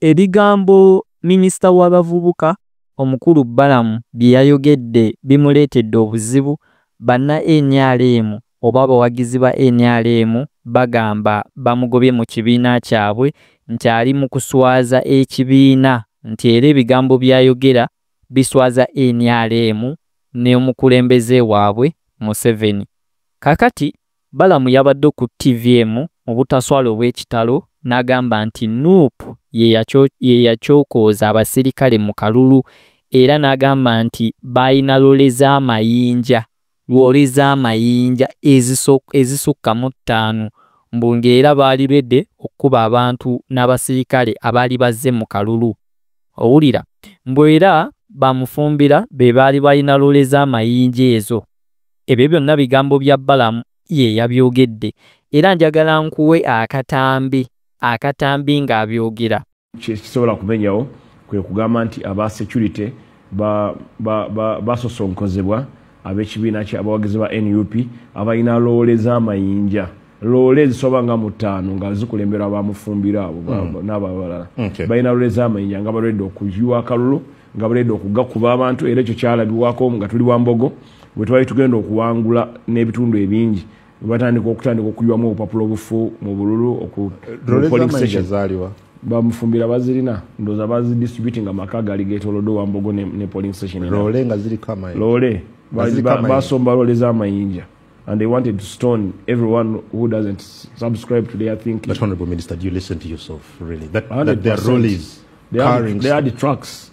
Ebigambo minisita w'abavubuka omukulu Balaam bye yayogedde bimuleetedde obuzibu. Banna NRM oba abawagizi ba NRM bagamba bamugobye mu kibiina kyabwe nti ali mu kuswaza ekibiina, nti era ebigambo by'ayogera biswaza NRM n'omukulembeze waabwe Museveni. Kaakati Balaam yabadde ku TV mu butaswala obw'ekitalo n'agamba nti NUP ye yakyokooza abasirikale mu kalulu, era n'agamba nti balina loole z'amayinja, loole z'amayinja ezisukka mu 5, mbu ng'era baali ready okukuba abantu n'abasirikale abaali bazze mu kalulu. Owulira mbu era bamufumbira be baali balina loole z'amayinja ezo. Ebyo byonna bigambo bya Balaam ye yabyogedde, era njagala nkuwe akatambi ng'abyogera. Kisobola kumenyawo kwe kugamba nti aba security basosonkozebwa ab'ekibiina kya abawagizi ba NUP abalina loole z'amayinja, loole zisoba nga mu 5 nga zikulemberwa abamufumbira abo n'abo abalala. Balina loole z'amayinja nga balwedde okuyiwa akalulu, nga balwedde okugakuba abantu, era ekyo kyalabibwako nga tuli Wambogo bwe twali tugenda okuwangula n'ebitundu ebingi, batandika okutandika okuyiwamu obupapula obufu mu bululu polling station. Bamufumbira bazirina, ndowooza bazidistributinga amaka gaali geetoolodde Wambogo ne polling station. Loole nga ziriko amayinja. Loole basomba loole z'amayinja, and they wanted to stone everyone who doesn't subscribe to their thinking. But Honorable Minister, do you listen to yourself, really? That their role is carrying... They had trucks,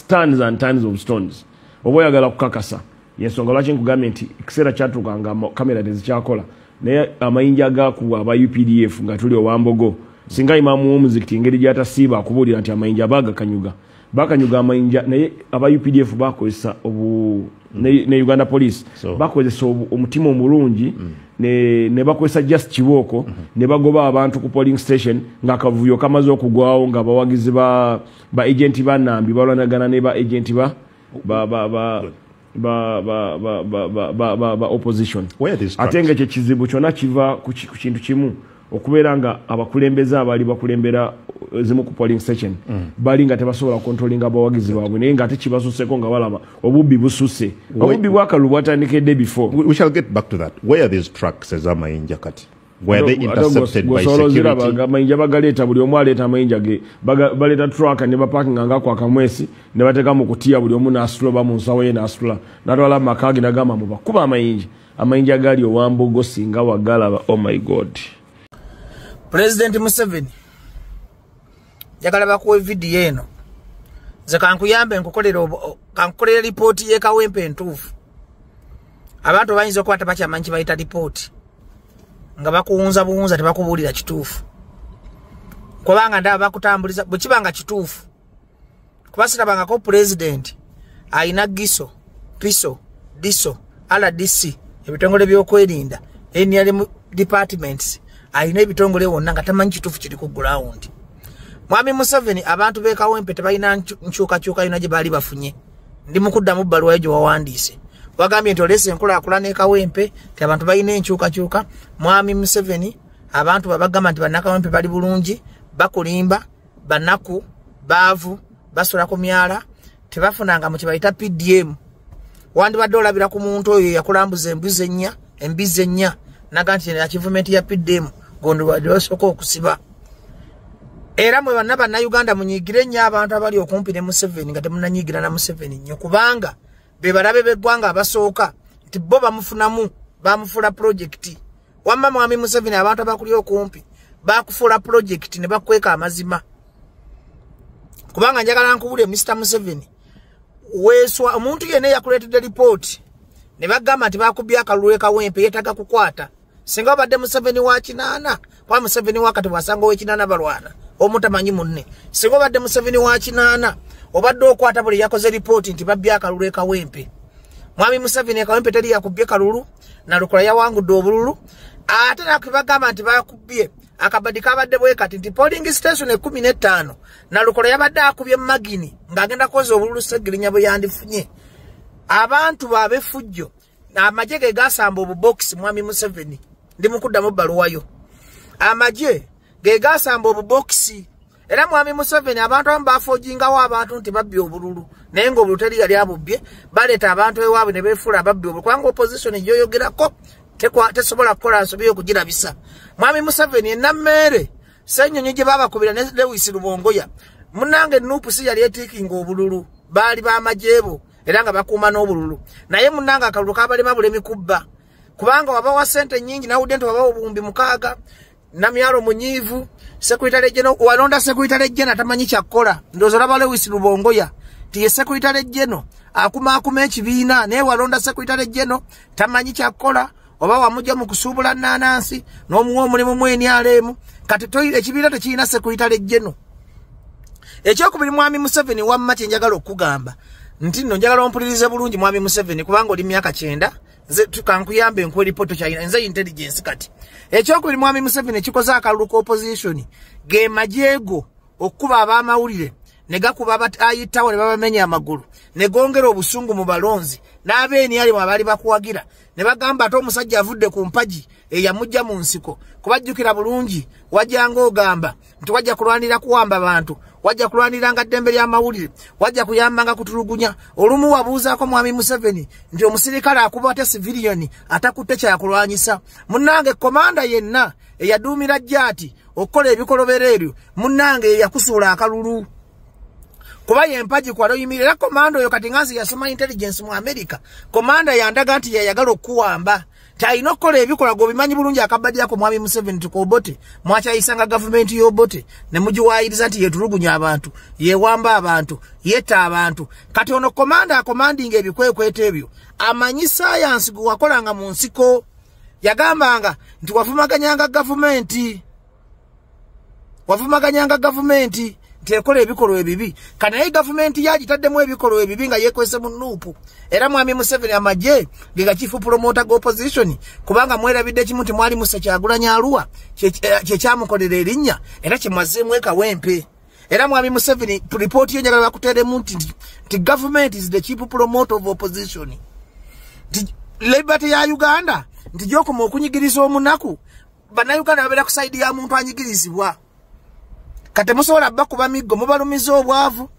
tons and tons of stones. Oba oyagala kukakasa, yensonga lwaki nkugambye nti ekiseera kyatuuka nga kamera tezikyakola, naye amayinja gaakubwa aba UPDF nga tuli Owambogo. Singa imaamu w'omuzikiti engeri gy'atasiiba akubuulira nti amayinja baagakanyuga, bakanyuga amayinja, naye aba UPDF bakozesa ne Uganda Police bakozesa omutima omulungi, ne bakozesa just kibooko, ne bagoba abantu ku polling station ng'akavuyo kamaze okugwawo, nga abawagizi ba agenti ba Nambi balwanagana ne ba agenti ba opposition. Ate nga ekyo kizibu kyonna kiva ku kintu kimu, okubeera nga abakulembeze abaali bakulembera zimu ku polling station bali nga tebasobola controllinga abawagizi baabwe, naye nga ate kibasuseko nga balaba obubbi bususe. Obubbi bw'akalulu bwatandikidde before. We shall get back to that. Where are these trucks ez'amayinja kati? Were they intercepted by security? Amayinja bagaleeta, buli omu aleeta amayinja ge, baleeta truck ne bapakinga nga kwa kamwesi ne bateeka mu kutiya, buli omu n'asitula oba mu nsawo ye n'asitula n'atwala mu maka ge n'agamba mubakuba amayinja. Amayinja gali Owambogo singa wagalaba, oh my God. President Museveni, njagala bakuwe vidiyo eno, nze kankuyambe kankukolere lipooti y'e Kawempe entuufu. Abantu bayinza okuba tebakyamanyi kye bayita lipooti, nga bakuwunza buwunza tebakubuulira kituufu, kubanga ndaba bakutambuliza bwe kiba nga kituufu. Kuba sirabangako pulezidenti ayina GISO, PISO, DISO, RDC, ebitongole by'okwerinda, NRM departments, ayina ebitongole wonna nga tamanyi kituufu kiri ku ground. Mwami Museveni, abantu b'e Kawempe tebalina nkyukakyuka yonna gye baali bafunye. Ndi mu kuddamu bbaluwa yo gye wawandiise. Wagambye nti oleese enkulaakulana e Kawempe, nti abantu balina enkyukakyuka. Mwami Museveni, abantu babagamba nti bannakawempe bali bulungi, bakulimba, banaku, baavu, basula ku myala, tebafunanga mu kye bayita PDM. Wandibadde olabira ku muntu oyo eyakulambuza embizi ennya, naga nti achievement ya PDM gondibadde osooka okusiba. Era mwe banna bannayuganda munyiigire nnyo abantu abali okumpi ne Museveni nga temunnanyiigira na Museveni nnyo, kubanga be balabe b'eggwanga abasooka nti bo bamufunamu, bamufuula project. Wamma mwami Museveni, abantu abakuli okumpi bakufuula project ne bakweka amazima. Kubanga njagala nkubulire Mr. Museveni, weeswa omuntu yenna eyakuleetedde lipooti ne bagamba nti bakubye akalulu e Kawempe yeetaaga kukwata. Singa obadde Museveni wa 8, kuba Museveni wa kati bw'asanga ow'ekinaana balwana, omutamanyi munne. Singa obadde Museveni wa 8, obadde okwata buli yakoze lipooti nti babbye akalulu e Kawempe. Mwami Museveni, e Kawempe teri yakubbye kalulu, Nalukoola yawangudde obululu, ate nakwe bagamba nti bakubbye akabadi kabadde bwe kati nti polling station 15 Nalukoola yabadde akubye magini ng'agenda kwoza obululu Ssegirinya bwe yandifunye. Abantu bab'effujjo amagye ge gasamba obubokisi. Mwami Museveni, ndi mu kuddamu bbaluwayo. Amagye ge gasamba obubokisi. Era mwami Museveni abantu abamu bafoojingawo abantu nti babbye obululu, naye ng'obululu teri yali abubbye, baleeta abantu ewaabwe ne beefuula ababbye obululu, kubanga opposition gyoyogerako tesobola kukola nsobi y'okugirabisa. Mwami Museveni enammeere Ssenyonyi gye baabakubira ne Lewis Lubongoya, munnange NUP si yali etiikinga obululu, baali b'amajeebo era nga bakuuma n'obululu. Naye munnange akalulu kabalema bulemi kubba, kubanga wabawa ssente nnyingi, nawudde nti wabawa 6,000, Namyalo munyiivu, Secretary General walonda Secretary General atamanyi kyakkola. Ndowooza olaba Lewis Lubongoya nti ye Secretary General akumaakuma ekibiina, naye walonda Secretary General tamanyi kyakkola, oba wamujja mu kusuubula nnanansi n'omuwa omulimu mu NRM. Kati ekibiina tekirina Secretary General. Ekyokubiri, mwami Museveni, wamma kye njagala okugamba nti nno njagala ompulirize bulungi mwami Museveni, kubanga oli myaka 90, nze kankuyambe nkuwe ripoto kyalina nze intelligence. Kati ekyokubiri, mwami Museveni, ekikoze akalulu ka opposition ge majeego okukuba ab'amawulire ne gakuba ayitawo ne babamenya amagulu, ne gongera obusungu mu balonzi n'ab'NRM abaali bakuwagira, ne bagamba ate omusajja avudde ku mpagi eyamujja mu nsiko. Kubajjukira bulungi, wajjanga ogamba nti wajja kulwanira kuwamba bantu, wajja kulwaniranga ddembe ly'amawulire, wajja kuyambanga kutulugunya. Olumu wabuuzaako mwami Museveni nti omusirikale akuba atya civilian atakutte kyakulwanyisa. Munnange komanda yenna eyaduumira jjaati okukola ebikolobero ebyo, munnange eyakusuula akalulu, kuba yempagi kwaloyimirira. Era komanda oyo kati nganzi yasoma intelligence mu America, komanda yandaga nti yayagala okuwamba, talina okukola ebikola gweobimanyi bulungi. Akabadi ako mwami Museveni ti Obote mwakyayisanga gavumenti y'Obote ne mugiwaayiriza nti yetulugunya abantu, yewamba abantu, yetta abantu. Kati ono komanda akomandinga ebikwekweto ebyo amanyi sayansi gwe wakolanga mu nsiko. Yagambanga nti wavumaganyanga gavumenti, wavumaganyanga gavumenti nti ekola ebikolwa ebibi. Kanaye gavumenti yagitaddemu ebikolwa ebibi nga yeekwese mu NUP. Era mwami Museveni, amagye ge ga chief promoter go opposition, kubanga mwerabidde kimu nti mwali musa Kyagulanyi Arua kyekyamukolera erinnya era kyemwazzeemu Ekawempe. Era mwami Museveni, ripooti yo njagala bakuteeremu nti government is the chief promoter of opposition, nti liberty ya Uganda nti gyokoma okunyigiriza omunaku, bannayuganda babeera ku side ya muntu anyigirizibwa. Kati musobola bakuba miggo, mubalumiza obwavu,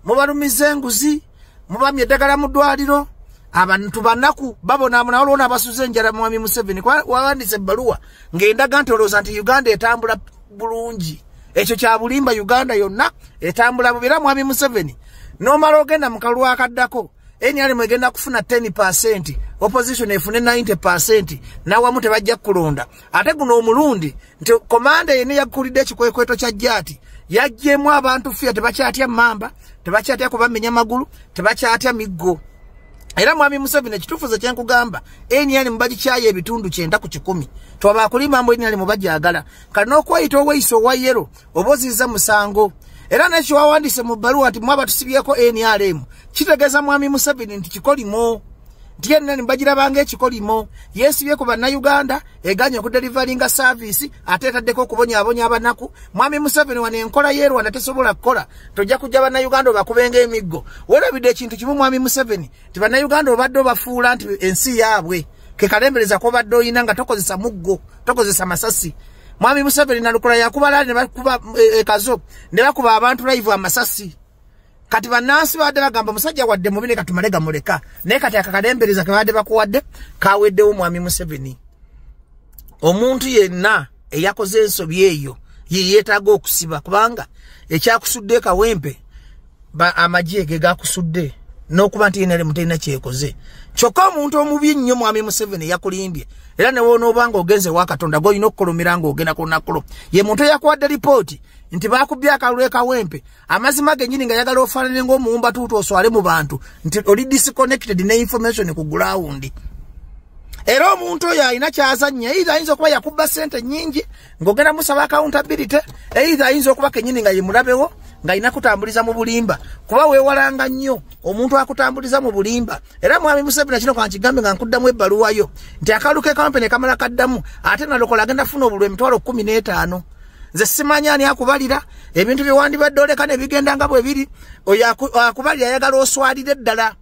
mubalumiza enguzi, mubamye eddagala mu ddwaliro, abantu banaku babonaabona, waliwo n'abasuze enjala. Mwami Museveni, wawandiise ebbaluwa ng'endaga nti olowooza nti Uganda etambula bulungi. Ekyo kya bulimba, Uganda yonna etambula bubi. Era mwami Museveni, n'omala ogenda mu kalulu akaddako, NRM egenda kufuna 10%, opposition efune 90%, nawamu tebajja kulonda. Ate guno omulundi nti komanda yenna yakulidde ekikwekweto kya jjaati yaggyemu abantu fear, tebakyatya mamba, tebakyatya kubamenya magulu, tebakyatya miggo. Era mwami Museveni, ekituufu ze kyenkugamba, NRM bagikyaye ebitundu 90 ku 100. Twabakulima mbu NRM bagyagala. Kati n'okweyita oweyisa owa yellow oba ozizza musango. Era nekyo wawandiise mu bbaluwa nti mwaba tusibyeko NRM, kitegeeza mwami Museveni nti kikolimo, nti NRM bagirabanga ekikolimo, yeesibye ku bannayuganda, eganye okudelivaringa service, ate etaddeko okubonyaabonya abanaku. Mwami Museveni, wano enkola y'e Rwanda tesobola kukola, tojja kujja bannayuganda obakubenga emiggo. Weerabidde ekintu kimu mwami Museveni, nti bannayuganda obadde obafuula nti ensi yaabwe ke kalembereza kobadde oyina nga tokozesa muggo, tokozesa masasi. Mwami Museveni, Nalukoola yakubala ne bakuba ekazo ne bakuba abantu live amasasi. Kati bannansi badde bagamba musajja wadde mubi ne katumale gamuleka, naye kati akakalembereza ke badde bakuwadde kaweddewo. Mwami Museveni, omuntu yenna eyakoze ensobi eyo ye yeetaaga okusiba, kubanga ekyakusudde Kawempe amagye ge gakusudde, n'okuba nti NRM terina kyekoze. Kyokka omuntu omubi ennyo mwami Museveni yakulimbye, era ne woonoobanga ogenze wa Katonda gw'olina okukolomera ng'ogenda ku lunaku lwo, ye muntu eyakuwadde lipooti nti baakubye akalulu e Kawempe, amazima gennyini nga yagala ofaanane ng'omuwumba tuutu oswale mu bantu nti oli disconnected ne information ku ground. Era omuntu oyo alina kyazannya, either ayinza okuba yakubba ssente nnyingi ng'ogenda musaba accountability, either ayinza okuba kennyini nga ye mulabewo ng'alina kutambuliza mu bulimba, kuba weewalanga nnyo omuntu akutambuliza mu bulimba. Era mwami Museveni, kino kankigambe nga nkuddamu ebbaluwayo nti akalulu ke kampeni kamala kaddamu, ate Nalukoola agenda funa obululu 150,000. Nze simanyi ani akubalira ebintu bye wandibadde oleka ne bigenda nga bwe biri. Oyo akubalira ayagala oswalire ddala.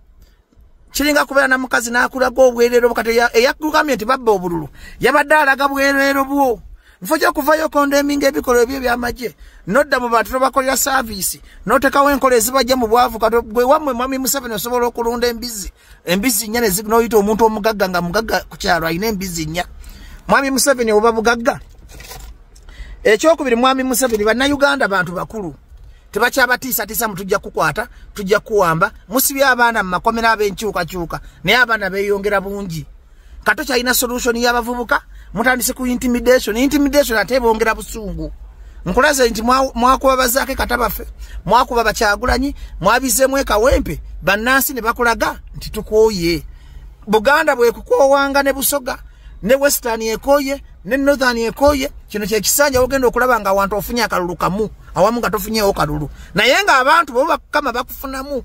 Kiringa kubeera na mukazi n'akulaga obwerero. Kati eyakugambye nti babba obululu yabadde alaga bwerero bwo. Nfo ky'okuvayo condemning ebikolwa ebyo eby'amagye, nodda mu bantu tobakolera service, n'otekawo enkola ezibajja mu bwavu. Kati gwe wammwe Mwami Museveni osobola okulunda embizi 4 n'oyita omuntu omugagga nga mugagga ku kyalo alina embizi 4. Mwami Museveni oba bugagga. Ekyokubiri, Mwami Museveni, bannayuganda bantu bakulu, tebakyabatiisatiisa mu tujja kukwata, tujja kuwamba. Musibye abaana mu makomera ab'enkyukakyuka, naye abaana beeyongera bungi. Kato kyalina solution y'abavubuka, mutandise ku intimidation. Intimidation ate bongera busungu. Nkulaze nti mwakuba bazaake katabaffe, mwakuba bakyagulanyi, mwabizeemu ekawempe, bannansi ne bakulaga nti tukooye. Buganda bwekukoowanga ne Busoga ne Western ekooye ne Northern ekooye. Kino kyekisanja ogenda okulaba nga awantu ofunye akalulu kamu, awamu nga tofunyeewo kalulu, naye ng'abantu bo bakama bakufunamu.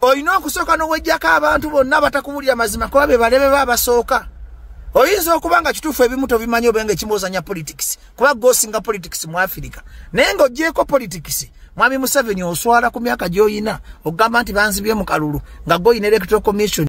Olina okusooka n'owejjako abantu bonna abatakuwulira mazima, kuba be balebe ba abasooka. Oyinza okuba nga kituufu ebimu tobimanyi, obe nga ekimu ozanya politics, kuba gosinga politics mu Africa, naye ng'ogyeko politics, Mwami Museveni oswala ku myaka gy'oyina okugamba nti banzibye mu kalulu nga goyina electoral commission.